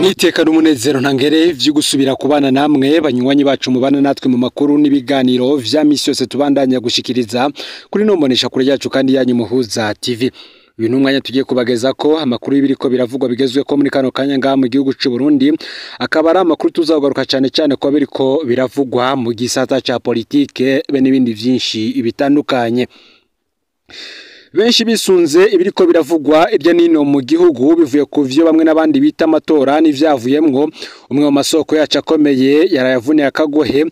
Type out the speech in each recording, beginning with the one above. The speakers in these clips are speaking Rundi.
Niteka n'umunezero ntangere vyo gusubira kubana namwe banywanyi bacu mubana natwe mu makuru n'ibiganiro vya misi yose tubandanya gushikiriza kuri nombonesha kure yacu kandi yanyu Muhuza TV. Uyu n'umwanya tugiye kubageza ko amakuru y'ibiriko biravugwa bigezwe ko muri kano kanya ngaha mu gihugu c'u Burundi, akaba ari amakuru tuzagaruka cyane cyane ko biriko biravugwa mu gisata ca politike be n'ibindi vyinshi bitandukanye. Benshi bisunze ibiriko biravugwa irya nino mu gihugu bivuye ku vyo bamwe n'abandi bita amatora n'ivyavuyemwo, umwe mu masoko yacu akomeye yarayavuniye akagohe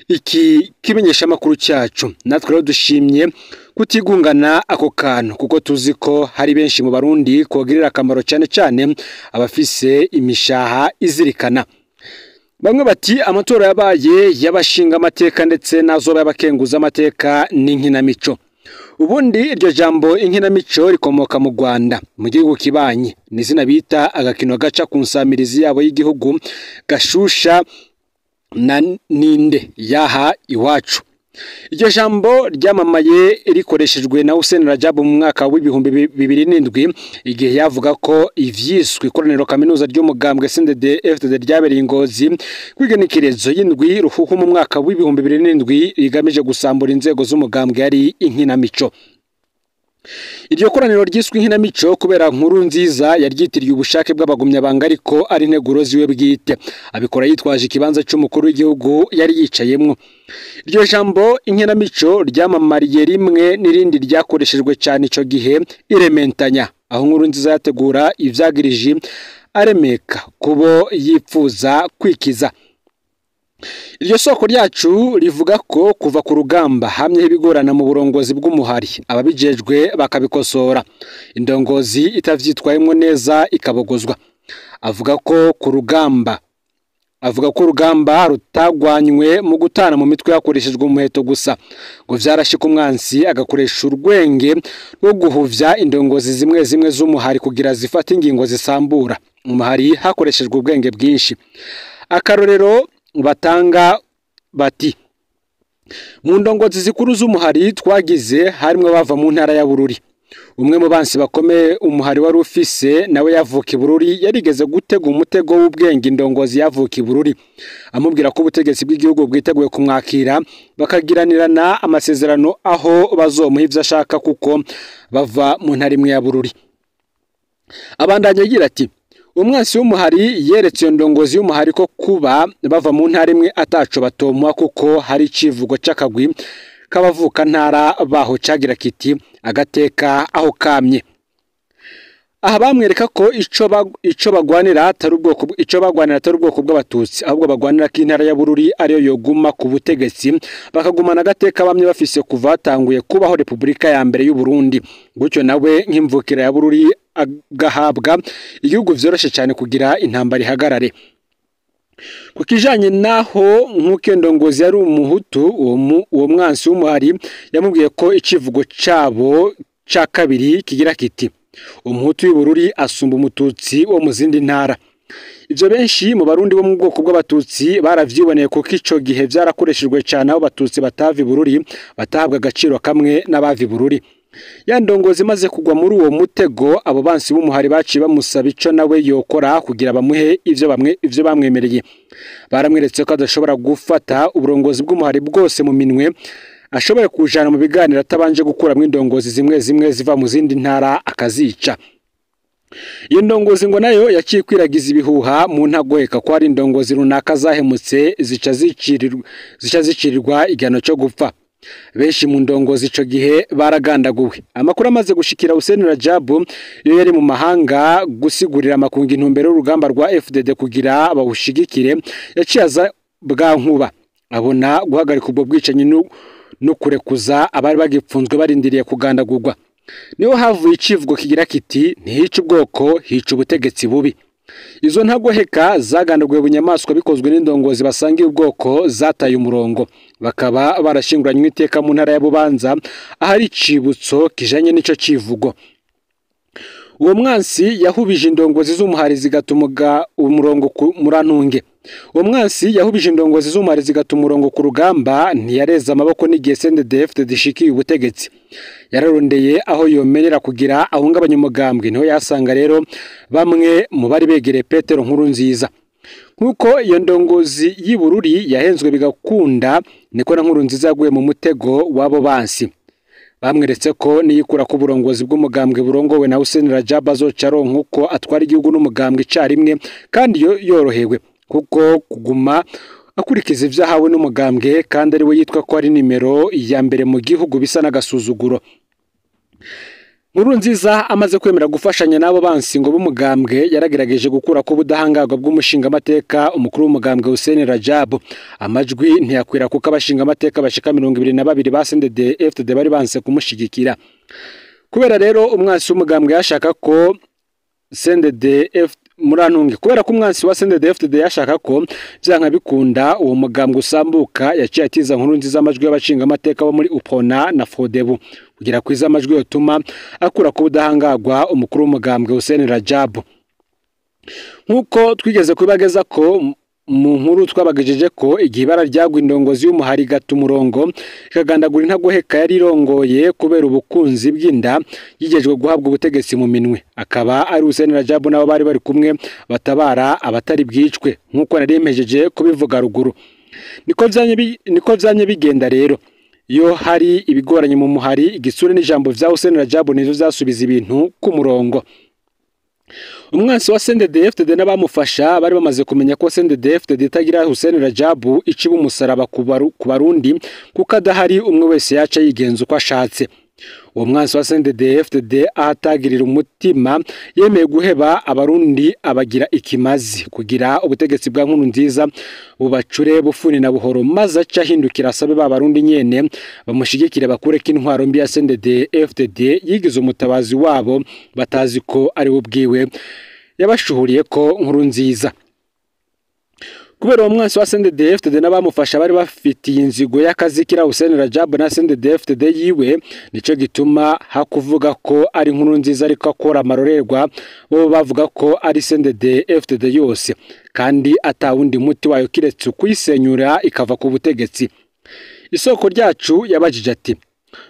iki kimenyesha makuru cyacu. Natwe rero dushimye kutigungana ako kantu kuko tuzi ko hari benshi mu Barundi kogirira akamaro cyane cyane abafise imishaha izirikana. Bamwe bati amatora yabaye y'abashinga amateka ndetse nazoba y'abakenguza amateka n'inkinamico. Ubundi iryo jambo inkinamico rikomoka mu Rwanda, mu gihugu kibanyi. Ni izina bita agakino gaca ku nsamirizi yabo y'igihugu gashusha na ninde yaha iwacu. Iryo jambo ryamamaye rikoreshejwe na Hussein Rajab mu mwaka w'2007 igihe yavuga ko ivyiswe ikoraniro kaminuza ry'umugambwe CNDD-FDD ryabereye Ingozi kwigenekerezo y'indwi ruhuhu mu mwaka w'2007 rigamije gusambura inzego z'umugambwe yari inkinamico. Iryo koraniro ryiswe inkinamico kubera nkuru nziza yaryitiriye ubushake bw'abagumyabanga ariko ari integuro ziwe bwite, abikora yitwaje ikibanza c'umukuru w'igihugu yari yicayemwo. Iryo jambo inkinamico ryamamariye rimwe n'irindi ryakoreshejwe cyane ico gihe irementanya, aho nkuru nziza yategura ivyagirije aremeka kubo yipfuza kwikiza. Iryo soko ryacu rivuga ko kuva ku rugamba hamye ibigorana mu burongozi bw'umuhari, ababijejwe bakabikosora, indongozi itavyitwayemwo neza ikabogozwa. Avuga ko ku rugamba avuga ko urugamba rutagwanywe mu gutana mu mitwe hakoreshejwe umuheto gusa, ngo vyarashika umwansi agakoresha urwenge rwo guhuvya indongozi zimwe zimwe z'umuhari kugira zifate ingingo zisambura umuhari hakoreshejwe ubwenge bwinshi. Akarorero batanga bati mu ndongozi zikuru z'umuhari twagize harimwe bava mu ntara ya Bururi. Umwe mu bansi bakomeye umuhari wari ufise nawe yavuka i Bururi yarigeze gutega umutego w'ubwenge indongozi yavuka i Bururi, amubwira ko ubutegetsi bw'igihugu bwiteguye kumwakira bakagiranirana amasezerano aho bazomuha ivyo ashaka kuko bava mu ntara imwe ya Bururi. Abandanya agira ati umwansi w'umuhari yeretse iyo ndongozi y'umuhari ko kuba bava mu ntara imwe ataco batomuha kuko hari icivugo c'akagwi k'abavuka ntara baho cagira kiti agateka aho kamye. Aha bamwereka ko ico bagwanira atari ubwoko ico bagwanira atari ubwoko bw'abatutsi, ahubwo bagwanira ko intara ya Bururi ariyo yoguma ku butegetsi bakagumana agateka bamwe bafise kuva hatanguye kubaho Republika ya mbere y'u Burundi. Gutyo nawe nk'imvukira ya Bururi agahabwa igihugu vyoroshe cyane kugira intambara ihagarare. Kukijanye naho nk'uko iyo ndongozi yari umuhutu, uwo mwansi w'umuhari yamubwiye ko icivugo cabo ca kabiri kigira kiti umuhutu w'i Bururi asumba umututsi wo mu zindi ntara. Ivyo benshi mu Barundi bo mu bwoko bw'abatutsi baravyiboneye kuko ico gihe vyarakoreshejwe cane aho abatutsi batava i Bururi batahabwa agaciro kamwe n'abava i Bururi. Ya ndongozi imaze kugwa muri uwo mutego, abo bansi b'umuhari baciye bamusaba ico nawe yokora kugira bamuhe ivyo bamwemereye. Baramweretse ko adashobora gufata uburongozi bw'umuhari bwose mu minwe, ashoboye kujana mu biganiro atabanje gukuramwo indongozi zimwe zimwe ziva mu zindi ntara akazica. Iyo ndongozi ngo nayo yaciye kwiragiza ibihuha mu ntagoheka ko hari indongozi runaka zahemutse zica zicirirwa igihano co gupfa. Benshi mu ndongozi ico gihe baragandaguwe. Amakuru amaze gushikira Hussein Rajab iyo yari mu mahanga gusigurira amakungu intumbero y'urugamba rwa FDD kugira bawushigikire, yaciye aza bwa nkuba abona guhagarika ubwo bwicanyi no kurekuza abari bagipfunzwe barindiriye kugandagurwa. Niho havuye icivugo kigira kiti ntihica ubwoko hica ubutegetsi bubi. Izo ntagoheka zagandaguwe bunyamaswa bikozwe n'indongozi basangiye ubwoko zataye umurongo, bakaba barashinguranywe iteka mu ntara ya Bubanza ahari icibutso kijanye n'ico civugo. Uwo mwansi yahubije indongozi z'umuhari zigatumuga umurongo murantunge. Uwo mwansi yahubije indongozi z'umuhari zigata umurongo ku rugamba, ntiyareza amaboko n'igihe CNDD-FDD ishikiye ubutegetsi. Yararondeye aho yomerera kugira ahungabanya umugambwe, niho yasanga rero bamwe mu bari begereye Petero Nkurunziza. Nkuko iyo ndongozi y'Ibururi yahenzwe bigakunda, niko na Nkurunziza yaguye mu mutego w'abo bansi. Bamweretse ko niyikura ku burongozi bw'umugambwe burongowe na Hussein Rajab azoca aronka uko atwara igihugu n'umugambwe icarimwe kandi yorohewe, kuko kuguma akurikiza ivyo ahawe n'umugambwe kandi ari we yitwa ko ari nimero ya mbere mu gihugu bisa n'agasuzuguro. Nkurunziza amaze kwemera gufashanya n'abo bansi ngo b'umugambwe, yaragerageje gukura ko ubudahangarwa bw'umushingamateka umukuru w'umugambwe Hussein Rajab. Amajwi ntiyakwira kuko abashingamateka bashika 22 ba CNDD-FDD bari banse kumushigikira. Kubera rero umwansi w'umugambwe yashaka ko CNDD-F murantunge, kubera ko umwansi wa CNDD-FDD yashaka ko vyanka bikunda uwo mugambwe usambuka, yaciye atiza Nkurunziza amajwi y'abashingamateka bo muri UPRONA na FRODEBU kugira kwiza amajwi yotuma akura ku budahangarwa umukuru w'umugambwe Hussein Rajab. Nkuko twigeze kubageza ko mu nkuru twabagejeje ko igihe ibara ryagwa indongozi y'umuhari gata umurongo ikagandagura intagoheka yari irongoye kubera ubukunzi bw'inda, yigejwe guhabwa ubutegetsi mu minwe, akaba ari Hussein Rajab nabo bari bari kumwe batabara abatari bwicwe, nkuko nari mpejeje kubivuga ruguru. Niko vyanye bigenda rero. Iyo hari ibigoranye mu muhari, igisure n'ijambo vya Hussein Rajab nizo vyasubiza ibintu ku murongo. Umwansi wa CNDD-FDD n'abamufasha bari bamaze kumenya ko CNDD-FDD itagira Hussein Rajab iciba umusaraba ku Barundi, kuko adahari umwe wese yaca yigenza uko ashatse. Uwo mwansi wa CNDD-FDD ahatagirira umutima yemeye guheba Abarundi abagira ikimazi kugira ubutegetsi bwa Nkurunziza bubacure bufuni na buhoro, maze aca ahindukira asabe ba Barundi nyene bamushigikire bakureko intwaro mbi ya CNDD-FDD yigize umutabazi wabo batazi ko ari we ubwiwe yabashuhuriye ko Nkurunziza. Kubera uwo mwansi wa CNDD-FDD n'abamufasha bari bafitiye inzigo y'akazikira Hussein Rajab na CNDD-FDD yiwe, nico gituma hakuvuga ko ari Nkurunziza ariko akora amarorerwa, bo bavuga ko ari CNDD-FDD yose kandi atawundi muti wayo kiretse kuyisenyura ikava ku butegetsi. Isoko ryacu yabajije ati: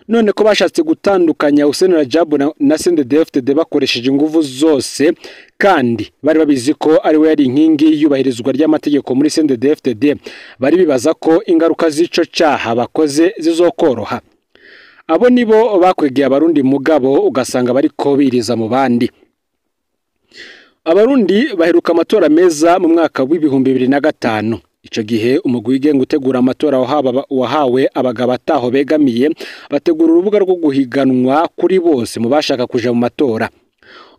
none ko bashatse gutandukanya Hussein Rajab na CNDD-FDD bakoresheje inguvu zose kandi bari babizi ko ari we yari inkingi y'ubahirizwa ry'amategeko muri CNDD-FDD, bari bibaza ko ingaruka z'ico caha bakoze zizokoroha. Abo nibo bakwegeye Abarundi mugabo ugasanga bariko biriza mu bandi. Abarundi baheruka amatora meza mu mwaka w'2005. Ico gihe umugwi wigenga utegura amatora wahawe abagabo ataho begamiye, bategura urubuga rwo guhiganwa kuri bose mu bashaka kuja mu matora.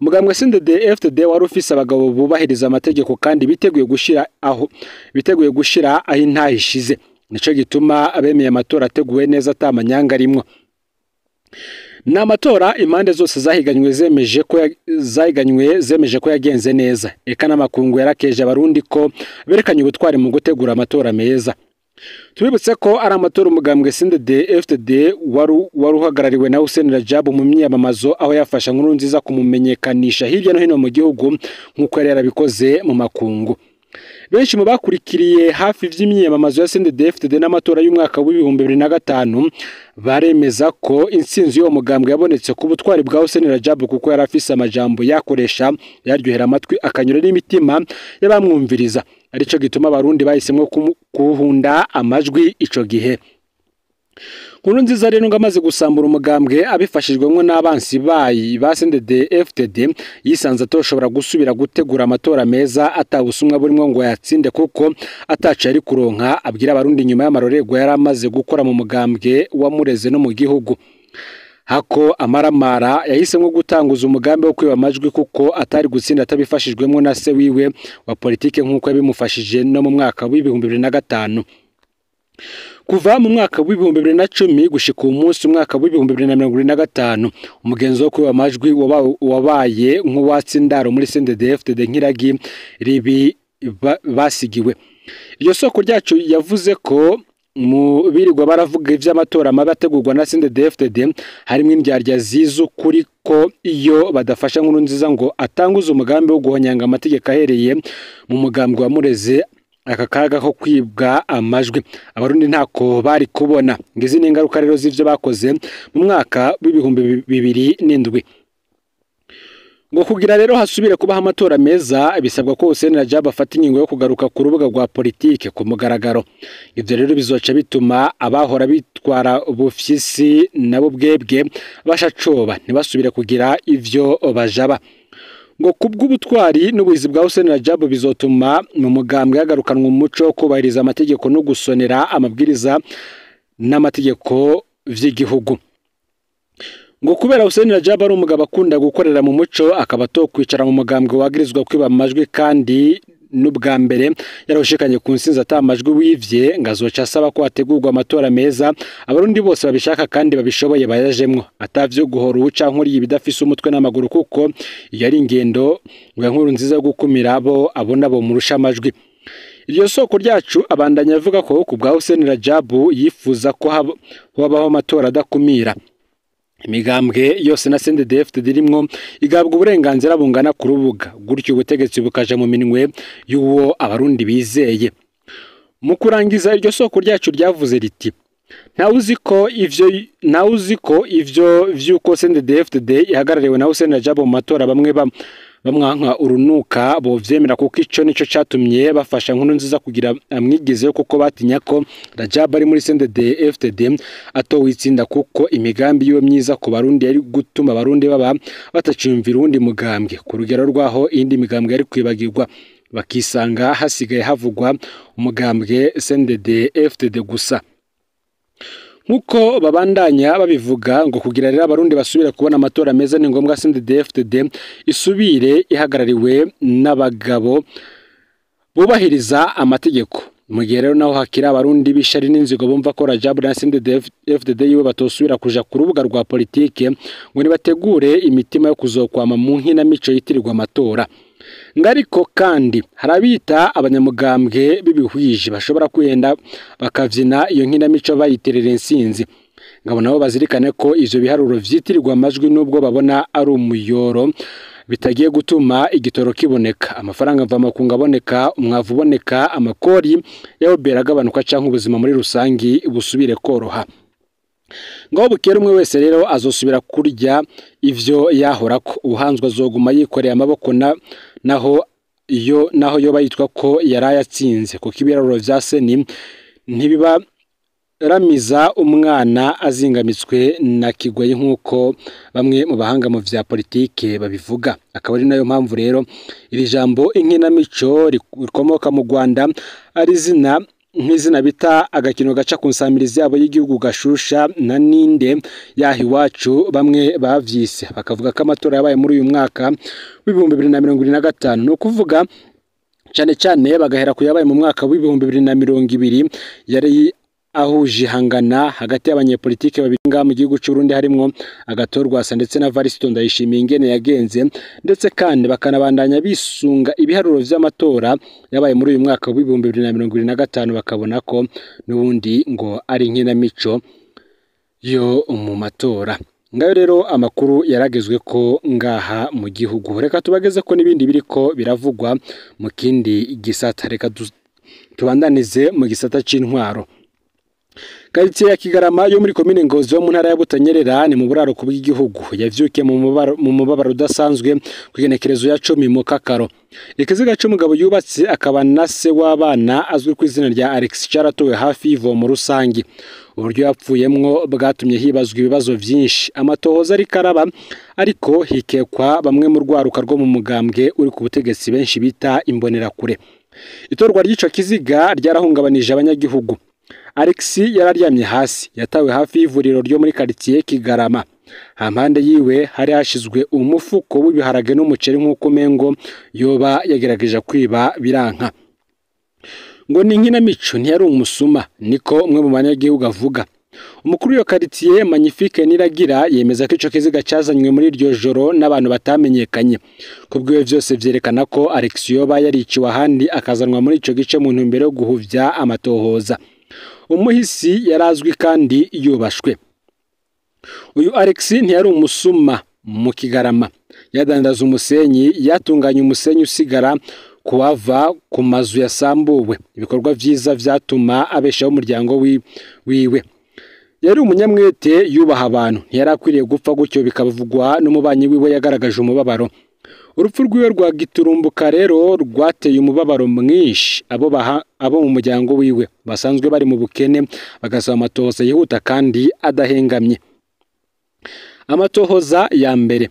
Umugambwe CNDD-FDD wari ufise abagabo bubahiriza amategeko kandi biteguye gushira aho intahe ishize. Nico gituma abemeye amatora ateguwe neza atamanyanga arimwo. Ni amatora impande zose zahiganywe zemeje ko yagenze neza. Eka n'amakungu yarakeje Abarundi ko berekanye ubutwari mu gutegura amatora meza. Tubibutse ko ari amatora umugambwe CNDD-FDD wari uhagarariwe na Hussein Rajab mu myiyamamazo, aho yafasha Nkurunziza kumumenyekanisha hirya no hino mu gihugu nk'uko yari yarabikoze mu makungu. Benshi mu bakurikiriye hafi vy'imyiyamamazo ya CNDD-FDD n'amatora y'umwaka w'2005 baremeza ko intsinzi y'uwo mugambwe yabonetse ku butwari bwa Hussein Rajab, kuko yari afise amajambo yakoresha yaryohera amatwi akanyura n'imitima y'abamwumviriza, arico gituma Abarundi bahisemwo kuhunda amajwi ico gihe. Nkurunziza rero ngo amaze gusambura umugambwe abifashijwemwo n'abansi bayi ba CNDD-FDD, yisanze atoshobora gusubira gutegura amatora meza atawusumwa burimwo ngo yatsinde, kuko ataco yari kuronka abwira Abarundi nyuma y'amarorerwa yari amaze gukora mu mugambwe wamureze no mu gihugu. Hako amaramara yahisemwo gutanguza umugambi wo kwiba amajwi, kuko atari gutsinda atabifashijwemwo na se wiwe wa politike nk'uko yabimufashije no mu mwaka w'2005. Kuva mu mwaka w'2010 gushika umunsi umwaka w'2025, umugenzo wo kwiba amajwi wabaye nk'uwatsi indaro muri CNDD-FDD nk'iragi ribi basigiwe. Iryo soko ryacu yavuze ko mu birirwa baravuga ivy'amatora mabi ategurwa na CNDD-FDD harimwo indyarya zizi ukuri ko iyo badafasha Nkurunziza ngo atanguze umugambi wo guhonyanga amategeko ahereye mu mugambwe wa Mureze aka kaga ko kwibwa amajwi abarundi ntako bari kubona. Ngizi ni ingaruka rero z'ivyo bakoze mu mwaka w'2007. Ngo kugira rero hasubire kubaho amatora meza bisabwa ko Hussein Rajab afata ingingo yo kugaruka ku rubuga rwa politike ku mugaragaro. Ivyo rero bizoca bituma abahora bitwara ubufyisi nabo bwebwe bashacoba ntibasubire kugira ivyo bajaba. Ngo kubw'ubutwari n'ubuhizi bwa Hussein Rajab bizotuma mu mugambwe hagarukanwa umuco wo kubahiriza amategeko no gusonera amabwiriza n'amategeko vy'igihugu. Ngo kubera Hussein Rajab ari umugabo akunda gukorera mu muco akaba atokwicara mu mugambwe wagirizwa kwiba amajwi kandi n'ubwa mbere yarawushikanye ku nsinzi ata amajwi wivye, ngo azoca asaba ko hategurwa amatora meza abarundi bose babishaka kandi babishoboye bayajemwo atavyo guhora uwuca nkuriye ibidafise umutwe n'amaguru, kuko iyo ari ingendo ngo Nkurunziza yo gukumira abo abona bo murusha amajwi. Iryo soko ryacu abandanya avuga ko ku bwa Hussein Rajab yifuza ko habaho amatora adakumira. Imigambwe yose na CNDD-FDD irimwo igabwa uburenganzira bungana ku rubuga, gutyo ubutegetsi bukaja mu minwe y'uwo abarundi bizeye. Mu kurangiza iryo soko ryacu ryavuze riti: Ntawuzi ko ivyo vy'uko CNDD-FDD ihagarariwe na Hussein Rajab mu matora bamwe bamwanka urunuka bovyemera, kuko ico nico catumye bafasha Nkurunziza kugira amwigizeyo, kuko batinya ko Rajab ari muri CNDD-FDD atowitsinda, kuko imigambi yiwe myiza ku barundi yari gutuma abarundi baba batacumvira uwundi mugambwe ku rugero rwaho iyindi migambwe yari kwibagirwa, bakisanga hasigaye havugwa umugambwe CNDD-FDD gusa. Nkuko babandanya babivuga, ngo kugira rero abarundi basubire kubona amatora meza ni ngombwa CNDD-FDD isubire ihagarariwe n'abagabo bubahiriza amategeko. Mu gihe rero naho hakiri abarundi b'ishari n'inzigo bumva ko Rajab na CNDD-FDD yiwe batosubira kuja ku rubuga rwa politike, ngo nibategure imitima yo kuzokwama mu nkinamico yitirirwa amatora. Ngariko kandi harabita abanyamugambwe b'ibihwije bashobora kwihenda bakavyina iyo nkinamico bayitirira insinzi. Ngabo nabo bazirikane ko ivyo biharuro vyitirirwa amajwi nubwo babona ari umuyoro bitagiye gutuma igitoro kiboneka, amafaranga mvamakungu aboneka, umwavu uboneka, amakori y'obera agabanuka canke ubuzima muri rusangi busubire koroha. Ngaho bukera umwe wese rero azosubira kurya ivyo yahorako, uhanzwe azoguma yikoreye amaboko naho iyo naho yoba yitwa ko yarayatsinze, kuko ibiraruro vya seni ntibiba ramiza umwana azingamitswe na kigoyi nk'uko bamwe mu bahanga mu vya politike babivuga. Akaba ari nayo mpamvu rero iri jambo inkinamico rikomoka mu Rwanda ari izina nk'izina bita agakino gaca ku nsamirizi yabo y'igihugu gashusha na ninde yaha iwacu bamwe bavyise, bakavuga ko amatora yabaye muri uyu mwaka w'2025, ni ukuvuga cyane cyane bagahera ku yabaye mu mwaka w'2020 yari ahuje ihangana hagati y'abanyepolitike babiri ngaha mu gihugu c'Uburundi harimwo Agathon Rwasa ndetse na Varisito Ndayishimiye ingene yagenze, ndetse kandi bakanabandanya bisunga ibiharuro vy'amatora yabaye muri uyu mwaka w'2025, bakabona ko n'ubundi ngo ari inkinamico yo mu matora. Ngayo rero amakuru yaragezwe ko ngaha mu gihugu. Reka tubageze ko n'ibindi biriko biravugwa mu kindi gisata. Reka tubandanize mu gisata c'intwaro. Karitsiye ya Kigarama yo muri komine Ngozi yo mu ntara ya Butanyerera ni mu buraruko bw'igihugu yavyukiye mu mubabaro udasanzwe ku igenekerezo ya 10 mu Kakaro. Ikiziga c'umugabo yubatse akaba na se w'abana azwi ku izina rya Alex caratowe hafi y'ivomo rusangi. Uburyo yapfuyemwo bwatumye hibazwa ibibazo vyinshi. Amatohoza ariko araba, ariko hikekwa bamwe mu rwaruka rwo mu mugambwe uri ku butegetsi benshi bita imbonerakure. Itorwa ry'ico kiziga ryarahungabanije abanyagihugu. Alex yararyamye hasi, yatawe hafi y'ivuriro ryo muri quartier Kigarama. Hampande yiwe hari hashizwe umufuko w'ibiharage n'umuceri nk'uko mengo yoba yagerageje kwiba biranka. Ngo ni inkinamico ntiyari umusuma, niko umwe mu banyagihugu avuga. Umukuru w'iyo quartier Magnifique Niragira yemeza ko ico kiziga cazanywe muri iryo joro n'abantu batamenyekanye. Kubwiwe vyose vyerekana ko Alex yoba yariciwe ahandi akazanwa muri ico gice mu ntumbero yo guhuvya amatohoza. Umuhisi yarazwi kandi yubashwe. Uyu Alex ntiyari umusuma mu Kigarama, yadandaza umusenyi, yatunganya umusenyi usigara kuwava ku mazu yasambuwe. Ibikorwa vyiza vyatuma abeshaho umuryango wiwe. Yari umunyamwete, yubaha abantu, ntiyari akwiriye gupfa gutyo, bikavugwa n'umubanyi wiwe yagaragaje umubabaro. Urupfu rwiwe rwa giturumbuka rero rwateye umubabaro mwinshi abo mu muryango wiwe basanzwe bari mu bukene, bagasaba amatohoza yihuta kandi adahengamye. Amatohoza ya mbere.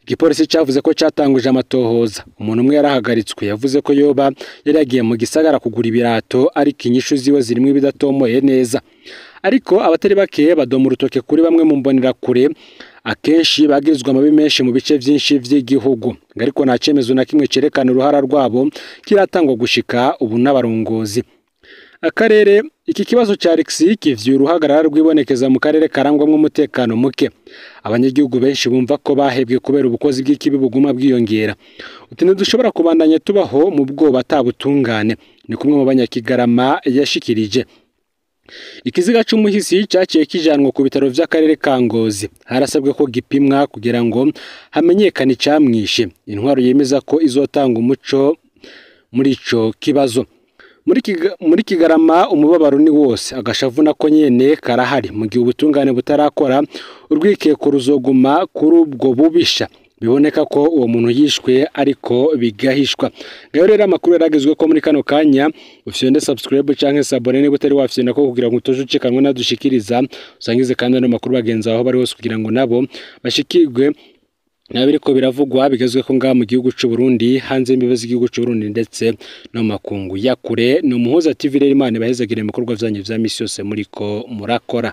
Igipolisi cavuze ko catanguje amatohoza. Umuntu umwe yarahagaritswe, yavuze ko yoba yari yagiye mu gisagara kugura ibirato, ariko inyishu ziwe zirimwo ibidatomoye neza. Ariko abatari bake badoma urutoke kuri bamwe mu mbonerakure, akenshi bagirizwa amabi menshi mu bice vyinshi vy'igihugu. Ariko nta cemezo na kimwe cerekana uruhara rwabo kiratangwa gushika ubu n'abarongozi. Akarere iki kibazo ca Alex kivyura uruhagarara rwibonekeza mu karere karangwamwo umutekano muke. Abanyagihugu benshi bumva ko bahebwe kubera ubukozi bw'ikibi buguma bwiyongera. Uti ntidushobora kubandanya tubaho mu bwoba atabutungane, ni kumwe mu banyakigarama yashikirije. Ikiziga c'umuhisi caciye kijanwa ku bitaro vy'akarere ka Ngozi. Harasabwe ko gipimwa kugira ngo hamenyekane icamwishe. Intwaro yemeza ko izotanga umuco muri ico kibazo. Muri Kigarama umubabaro ni wose, agashavu nako nyene karahari. Mu gihe ubutungane butarakora, urwikeko ruzoguma kuri ubwo bubisha. Biboneka ko uwo muntu yishwe ariko bigahishwa. Ngayo rero amakuru yaragezwe ko muri kano kanya, ufyonde subscribe canke s'abonner niba utari wafyonda ko kugira ngo utoje ucikanwe nadushikiriza, usangize kandi ano makuru bagenzi aho bari hose kugira ngo nabo bashikirwe nabiriko biravugwa bigezwe ko ngaha mu gihugu c'u Burundi, hanze y'imbibe z'igihugu c'u Burundi ndetse no mu makungu ya kure. Ni Umuhuza TV rero, Imana ibahezagire mu bikorwa vyanyu vya misi yose muriko murakora.